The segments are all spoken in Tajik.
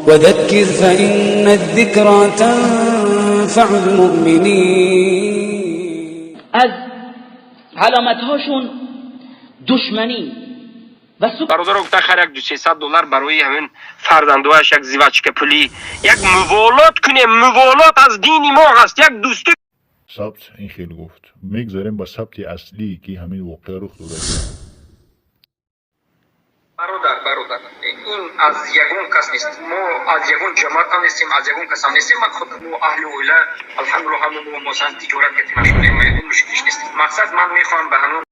وذكر فإن الذكرى تنفع المؤمنين. از علامتهاشون دشمنی و бародаро гуфта, хар як 200-300 доллар барои ҳамин фарзандояш як зивачка пулӣ, як муволот кунем. Муволот аз дини мо ҳаст, як дӯстӣ. Сабт ин хел гуфт. Мегзарем ба сабти аслӣ, ки ҳамин воқеа рух дода. Бародар, бародар, ин аз ягон кас нест, мо аз ягон ҷамоат ҳам нестем, аз ягон кас ҳам нестем. Ман худ, мо аҳли оила, алҳамдулилла, ҳама мо масалан тиҷорат кардем, машғулем, ягон мушкилиш нест. Мақсад, ман мехоҳам ба ҳамон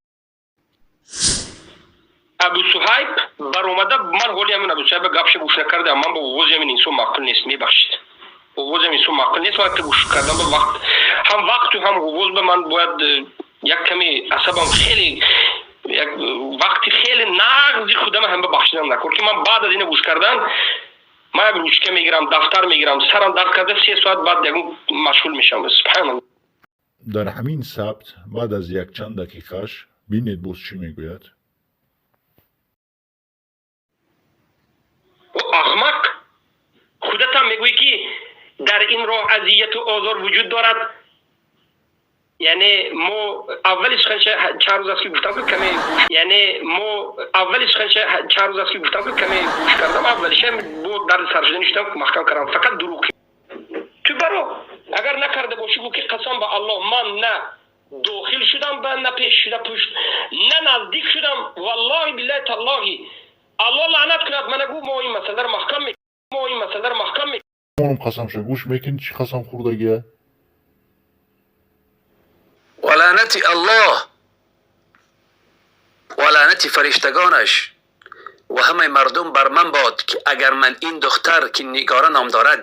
Абу Суҳайб баромада. Ман ҳоли ҳамин Абу Суҳайб гапша гӯш накардам. Ман ба овози ҳамин инсон маъқул нест, мебахшид, овози ҳамин инсон маъқул нест. Вақте гӯш кардам, ба вақт ҳам, вақту ҳам овоз ба ман бояд як каме асабам хеле, як вақти хеле нағзи худама ҳам бахшидам накор, ки ман баъд аз ина гӯш кардан ман як ручка мегирам, дафтар мегирам, сарам дард карда, 3 соат баъд ягон машғул мешавам. Субҳаналлоҳ. Дар ҳамин сабт баъд аз якчанд дақиқааш бинед, боз чӣ мегӯяд. Аҳмақ, худатам мегӯӣ, ки дар ин роҳ азияту озор вуҷуд дорад. Яъне мо аввали суханша чанд рӯз аст, ки гуфтам, ки каме, яъне мо аввали суханша чанд рӯз аст, ки гуфтам, ки каме гӯш кардам. Аввалиша бо дарди саршуда шудам, маҳкам кардам. Фақат дурӯғ ту баро, агар накарда бошӣ, гӯ, ки қасам ба Аллоҳ, ман на дохил шудам ба на пеш шуда пушт, на наздик шудам. Валлоҳи, биллаҳи, таллоҳи, Аллоҳ лаънат кунад мана. Гӯ, мо ин масъаларо маҳкам, мо ин масъаларо маҳкам. Онам қасамша гӯш мекунӣ, чӣ қасам хӯрдагия. Ва лаънати Аллоҳ ва лаънати фариштагонаш ва ҳамаи мардум бар ман бод, ки агар ман ин духтар, ки Нигора ном дорад,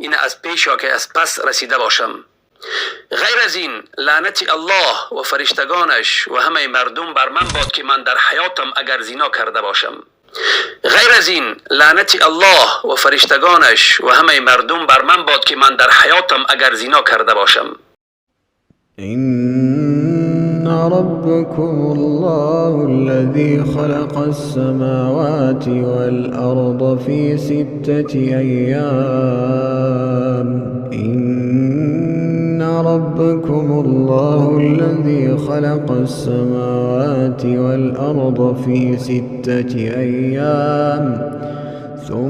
ин аз пеш ё ки аз пас расида бошам. Ғайр аз ин, лаънати Аллоҳ ва фариштагонаш ва ҳамаи мардум бар ман бод, ки ман дар ҳаётам агар зино карда бошам. Ғайр аз ин, лаънати Аллоҳ ва фариштагонаш ва ҳамаи мардум бар ман бод, ки ман дар ҳаётам агар зино карда бошам. إن ربكم الله الذي خلق السماوات والأرض في 6 أيام. إن ربكم الله الذي خلق السماوات والأرض في 6 أيام ثم